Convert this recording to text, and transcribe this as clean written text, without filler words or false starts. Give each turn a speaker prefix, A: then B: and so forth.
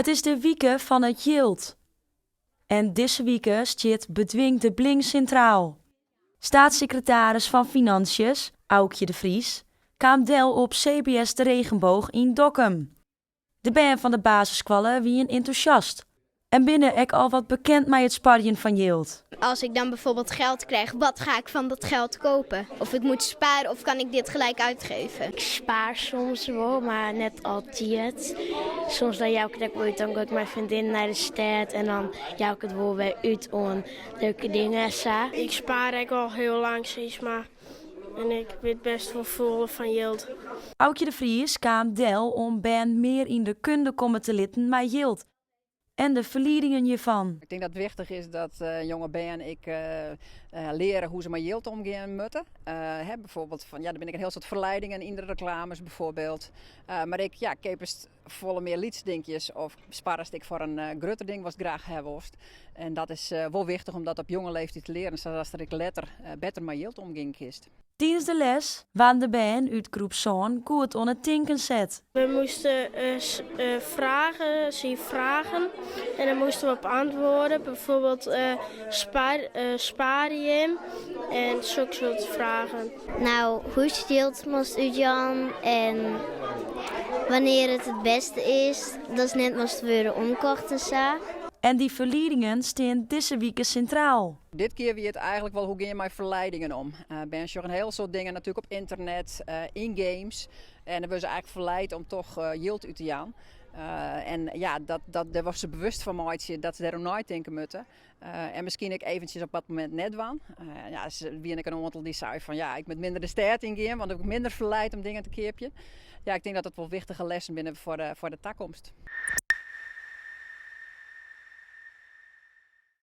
A: It is de wike fan it jild. En dizze wike stiet Bedwing de Bling sintraal. Steatssekretaris fan Finânsjes, Aukje de Vries, kaam del op CBS De Regenboog yn Dokkum. De bern fan de basisskoalle wienen entûsjast en binne ek al wat bekend mei it sparjen fan jild.
B: Als ik dan bijvoorbeeld geld krijg, wat ga ik van dat geld kopen? Of ik moet sparen of kan ik dit gelijk uitgeven?
C: Ik spaar soms wol, mar net altyd. Soms dan jou ik it ek wol út, dan gean ik mei freondinnen nei de stêd en dan jou ik it wol wer út oan leuke dingen en sa.
D: Ik spaar ek al hiel lang sis mar en ik wit bêst wol folle fan jild.
A: Aukje de Vries kaam del om bern mear yn de kunde komme te litten mei jild en de ferliedingen hjirfan.
E: Ik tink dat it wichtich is dat jonge bern ek leare hoe't se mei jild omgean moatte. Bijvoorbeeld fan, ja, der binne ek in hiel soad ferleidingen yn de reklames bijvoorbeeld. Mar ek, ja, keapest folle mear lytse dinkjes of sparrest ek foar in grutter ding watst graach ha wolst. En dat is wol wichtich om dat op jonge leeftiid te learen, sadatst der ek letter better mei jild omgean kinst.
A: Tidens de les waarden de bern út groep sân goed oan it tinken set.
D: We moasten fragen, syn fragen en dan moasten we op antwoorde. Bijvoorbeeld spar, spaar jim en sokke soart fragen.
B: No, hoe'tst jild moatst útjaan en wannear it it bêste is, datst net moatst wurde omkocht en sa.
A: En dy ferliedingen stean dizze wike sintraal.
E: Dit kear wie it eigenlik wol hoe gean je mei ferleidingen om. Bern sjogge in hiel soad dingen natuerlik op ynternet, yn games. En dan wurde se eigenlik ferleid om toch jild út te jaan. En ja, dat, dat, dêr wolst se bewust fan meitsje dat se dêroer neitinke moatte. En miskien ek eventsjes op dat momint net dwaan. Ja, der wiene ek in oantal dy't sei fan ja, ik moat minder de stêd yngean, want ik wurd minder ferleid om dingen te keapjen. Ja, ik tink dat dat wol wichtige lessen binne foar de takomst.